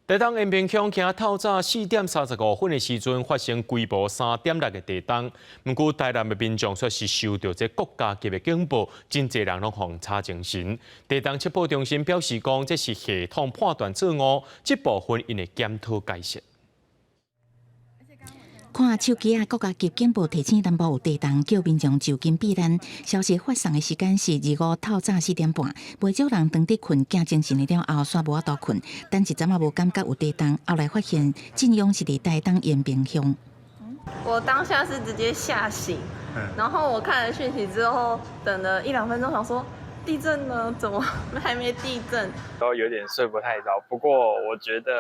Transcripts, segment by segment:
台東延平鄉今透早4點35分的時陣發生規模3.6的地動，毋過台南的民眾卻是受著這國家級的警報，真濟人攏予吵精神。地動測報中心表示講，這是系統判斷錯誤，這部分𪜶會檢討解釋。看手機仔，國家級警報提醒南部有地動，叫民眾就近避難。消息發送的時間是25透早4點半，袂少人當佇睏驚精神了後，煞無法度睏。等一陣仔無感覺有地動，後來發現震央是佇台東延平鄉。我當下是直接嚇醒，然後我看了訊息之後，等了一兩分鐘，想說地震呢？怎麼還沒地震？都有點睡不太著，不過我覺得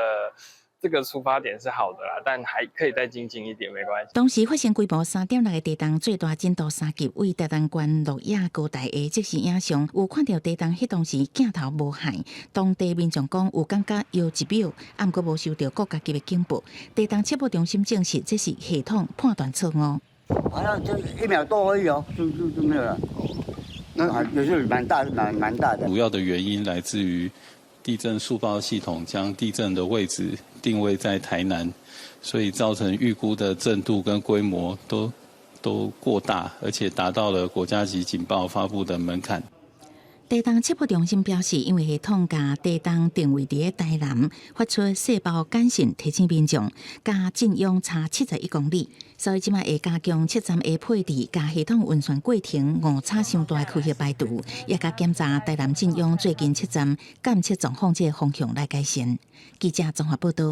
這個出發點是好的啦，但還可以再精進一點，沒關係。當時發生規模3.6的地動，最大震度3級，位台東縣鹿野高台的即時影像，有看著地動彼當時鏡頭無害，當地民眾講有感覺搖一秒，毋過無收著國家級的警報。地動測報中心證實這是系統判斷錯誤。好像就一秒多而已哦，就沒有了。那也是蠻大、蠻大的。主要的原因來自於地震速報系統將地震的位置定位在台南，所以造成預估的震度跟規模都過大，而且達到了國家級警報發布的門檻。地動測報中心表示，因為系統共地動定位佇台南，發出細胞簡訊提醒民眾，佮震央差71公里，所以這擺會加強測站的配置，佮系統運算過程誤差傷大的區域排除，也共檢查台南震央最近測站監測狀況這个方向來改善。記者綜合報導。